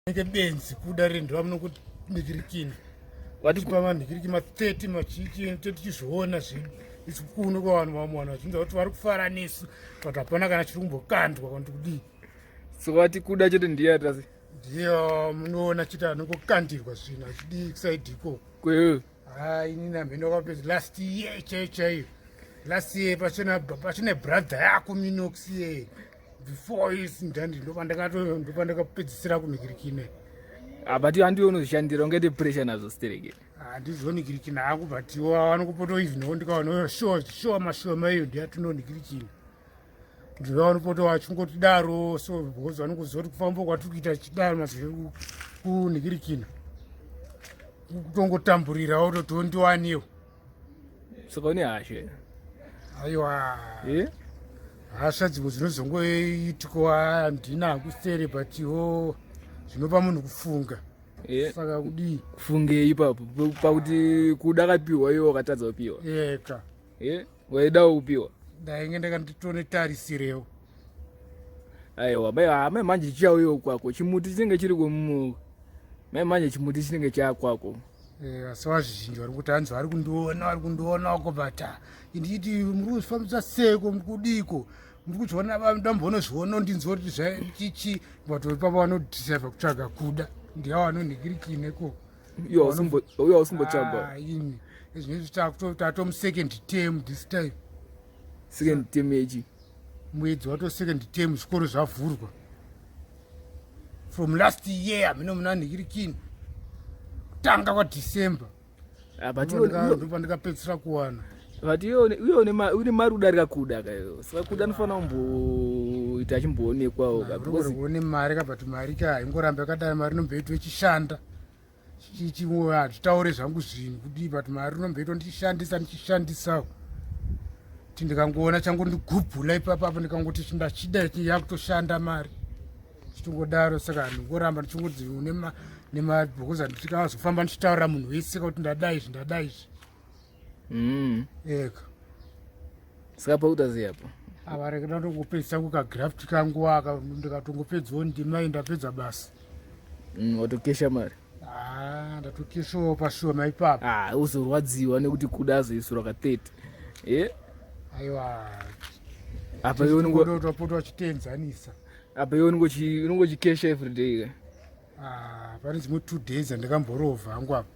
Nenge benzi kuda rendo vamunokunikirikina vatipa manhikiriki ma 30 machichi tichizviona zvinhu isu kuno kwavanhu vamwe vanhu vachinza kuti vari kufara nesu but hapana kana chiri kumbokandwa kana kuti kudii. So vati kuda chete ndiye atasi ndiye munoona chete anongokandirwa zvinhu achidii kusaidi ikoko. Kweyo Hai inini hameno kwapedza last year chaiyo chaiyo last year pachina pachine brother yako Minox ye before is ndandi ndopandakapedzisira kunhikirikine. Ah, but handiwe unozvishandira ungaite pressure nazvo stereke. Handizonhikirikina hangu but vanokupoto even ndikaona sure sure mashoma iyo ndiyatinonhikirikina ndivanopoto vachingotidaro so because vanokuziva kuti kufamba kwatiri kuita chidaro mazvo kunhikirikina kutongotamburirawo toti ndiwaniwo. Saka une hasha? Aiwa, eh? Hasha dzimwe dzinozongoitikawo handina hakusere but iwo zvinopa munhu kufunga. Eh. Saka kudii? Kufungei ipapo pakuti kuda akapiwa iwe wakatadza kupiwa? Eka. Eh, waidawo kupiwa? Ndainge ndakanditonetarisirewo. Aiwa, mai mai manje chichauyewo kwako chimuti chinenge chiri kwemumo mai manje chimuti chinenge chakwako. Eh, asi vazhinji vari kuti hanzi vari kundiona vari kundiona uko but inditi muri kuzvifambisa seko muri kudiko muri kuzviona ndambonozviona ndinzwa kuti zvachichi but ipapo vanodecide kutsvaga kuda ndiavo vanonhikirikine ikoko. Uyo hausimbotsvaga? Ini izvinezvi tatomusecond term this time. Second term yechi? Mwedzi wato second term zvikoro zvavhurwa from last year mino muna nhikirikini kutanga kwaDecember. Ah, but ndopandikapedzisira kuwana. But iwe une mari kudarika kuda kayo, saka kuda anofanira kumboita achimboonekwawo ka because une mari ka but mari ka haingoramba yakadai, mari inomboitwa ichishanda chichimwe hatitaure zvangu zvinhu kudii but mari inomboitwa ndichishandisa ndichishandisawo kuti ndikangoona changondigubhula ipapapo ndikangoti ndachida yakutoshanda mari chitongodaro. Saka ndingoramba ndichingoti because ndikazofamba ndichitaurira munhu wese kuti ndada izvi ndada izvi. Eka. Saka pauta sei apo? Ava rekeda ndongopedzisa kukagraft kangu aka ndikatongopedzawo ndima iyi ndapedza basa. Watokesha mari? Ah, ndatokeshawo pashoma ipapo. Ah, uzorwadziwa nekuti kuda azoisirwa ka 30 eh. Aiwa, apa iwe unongo topota uchitenzanisa. Apa iwe unongochikesha everyday ka? Ah, pane dzimwe 2 days andikamborova hangu apa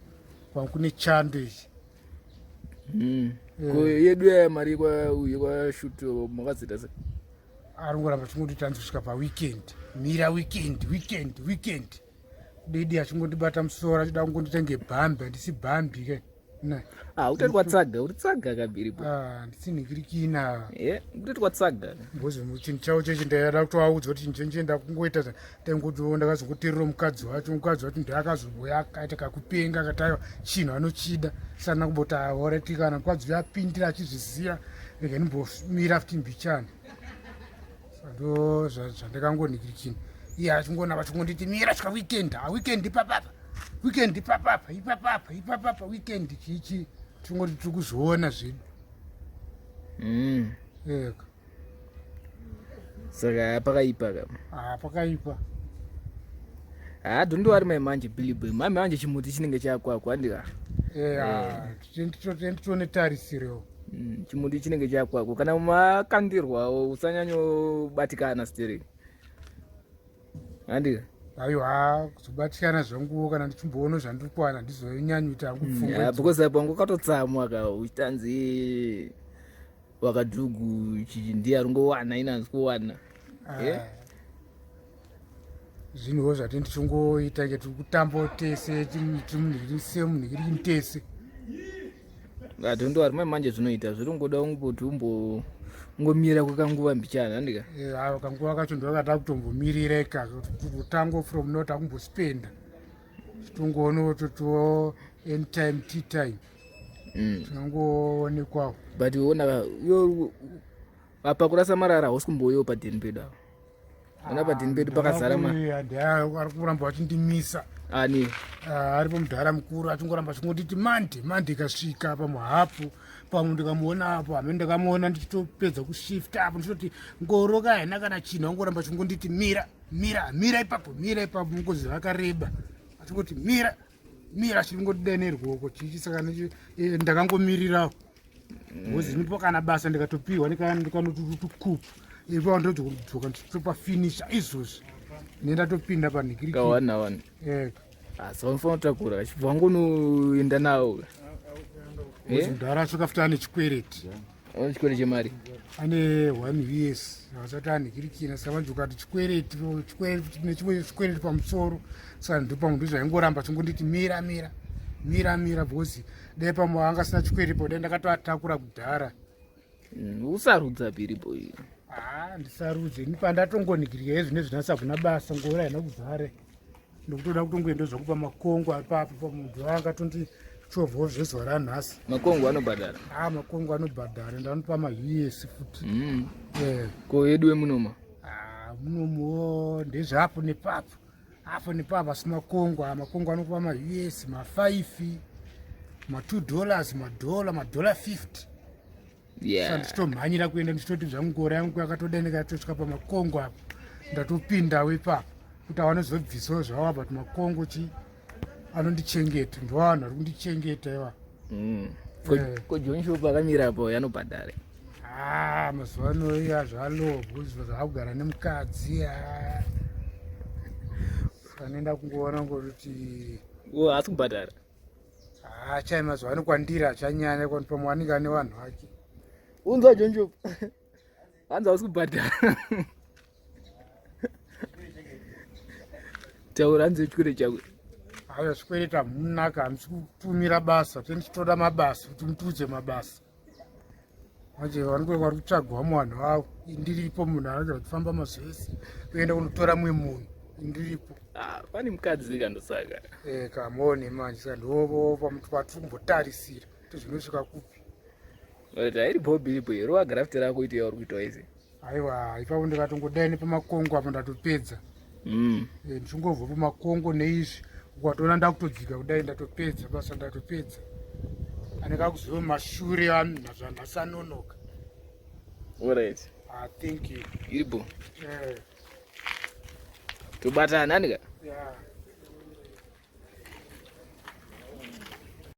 kwangu kune chando ichi. Ko yedu yaya mari yekwashuto makadziita sei? Arongoramba chingoti tanzi kusvika paweekend mira weekend weekend weekend didi achingondibata musoro achida kungonditenge bhambi handisi bhambi ke. Ah, utati kwatsaga uri tsaga kabiripo. Ah, ndisinhikirikina. Eh, utati kwatsaga. Because chinhu chavo chechi ndaida kutovaudza kuti chinhu chenje ndakungoita taingoti ndakazongoterera mukadzi wacho mukadzi wacho ndiakazomboya akaita kakupenga akati aiwa chinhu anochida sana kumboti aoreti kana mukadzi uyo apindira achizviziva rega ndimbomira futi mbichana ndo zvandakangonhikirikina iye achingona vachingonditi mira svika weekend ha weekend ipapapa weekend ipapapa ipapapa ipapapa weekend chichi tingoti tiri kuzviona zvedu. Eka. Saka pakaipa ka? Ah, pakaipa. Ah, don't worry mai manje Billy Boy mai manje chimuti chinenge chakwako handika? Eh, titone tarisiro. Chimuti chinenge chakwako kana makandirwawo usanyanyobatikana stereki handika? Aiwa, kuzobatikana zvanguwo kana ndichimboona zvandiri kuwana handizonyanyoita hangu pfungwa. Because apo wangu wakatotsamwa ka uchitanzi wakadhugu chichi ndiye ari ngowana ina hanzi kuwana. Ah. Zvinhuwo zvati ndichingoita ke tiri kutambawo tese timunhikirise munhikirikini tese. Don't worry mai manje zvinoita zviri kungoda kungoti umbo ungomira kwekanguva mbichana handika? Eh, kanguva kacho ndokada kutombomirira ikako kutango from not akumbospenda chitongoona totiwo anytime tea time. Tinongoonekwawo. But ona iwe apa kurasa marara hausi kumbouyawo padheni pedu apa. Ona padheni pedu pakazara ma ari kuramba vachindimisa. Ani? Ah, aripo mudhara mukuru achingoramba achingonditi mande mande ikasvika pamwe hapo pamwe ndikamuona apo hamene ndakamuona ndichitopedza kushifta apo ndichitoti ngoro kahaina kana chinhu angoramba achingonditi mira. Mira, mira ipapo, mira ipapo, mukozi vakareba. Achingoti mira, mira achingoti nerwoko chichi saka eh, ndakangomirirawo. Because nipo kana basa ndikatopiwa ndikanotukupu. Ipo ndodzoka ndichitopa finisher izvozvi. Nendatopinda panhikiri. Kawana wana. Eh. Asi vanofanira kutakura vachibva vangonoenda nawo. Eh? Mudhara asvika futi ane chikwereti. Ane chikwereti chemari? Ane one years asati anhikirikina saka manje ukati chikwereti chikwereti nechimwe chikwereti pamusoro saka ndopamwe ndozvaingoramba chingonditi mira mira mira mira because dai pamwe anga asina chikwereti po dai ndakatoatakura kudhara. Mm, usarudza biripo iyi. Ah, ndisarudze ini pandatongonhikirika izvi nezvinasi hakuna basa ngora haina kuzare. Ndikutoda kutongoenda zvangu pamakongo apapo pamunhu anga tondichovhawo zvezuva ranhasi. Makongo anobhadhara? Ah, makongo anobhadhara ende anopa maUS futi. Mm. Yeah. Ko yedu yemunoma? Ah, munomuwo ndezvapo nepapo. Apo nepapo asi makongo, ah, makongo anokupa maUS, ma5, ma2 dollars, madollar, madollar 50. Yeah. Ndichitomhanyira kuenda ndichitoti zvangu ngoro yangu yakatodeneka yatosvika pamakongo apo ndatopindawo ipapo kuti awanozobvisawo zvavo but makongo chi anondichengeta ndovanhu vari kundichengeta iva mm. eh. Ko John Shop akamira apo yanobhadhara ah mazuva ano iya zvalobo zvakugara nemukadzi ah. Anoenda kungoona ngokuti haasi kubhadhara Achai mazuva ano kwandiri achanyanya pamwe anenge ane vanhu vake. Unzwa Jonjo. Hanzi hausi kubhadhara. Taura hanzi chikwereti chako. Hayo chikwereti hamunaka hamusi kutumira basa tenichitoda mabasa kuti mutiudze mabasa. Manje vanenge vari kutsvagwa muvanhu vavo ndiripo munhu anenge achifamba mazuva ese kuenda kunotora mumwe munhu ndiripo. Ah, pane mukadzi kandosaka. Eh, kamone manje saka ndovo patiri kumbotarisira kuti zvinosvika kupi. But hairi bhobhi iripo here rova graft rako ite yauri kuita ese. Aiwa ipapo ndikatongodai nepamakongo apo ndatopedza. Mm. Eh, ndichingobva pamakongo neizvi ukatoona ndakutodzika kudai ndatopedza basa ndatopedza. Anenge akuziva mashure zvanhasi anonoka. Alright. Ah, thank you. Iripo. Eh. Tobatana nani ka? Yeah.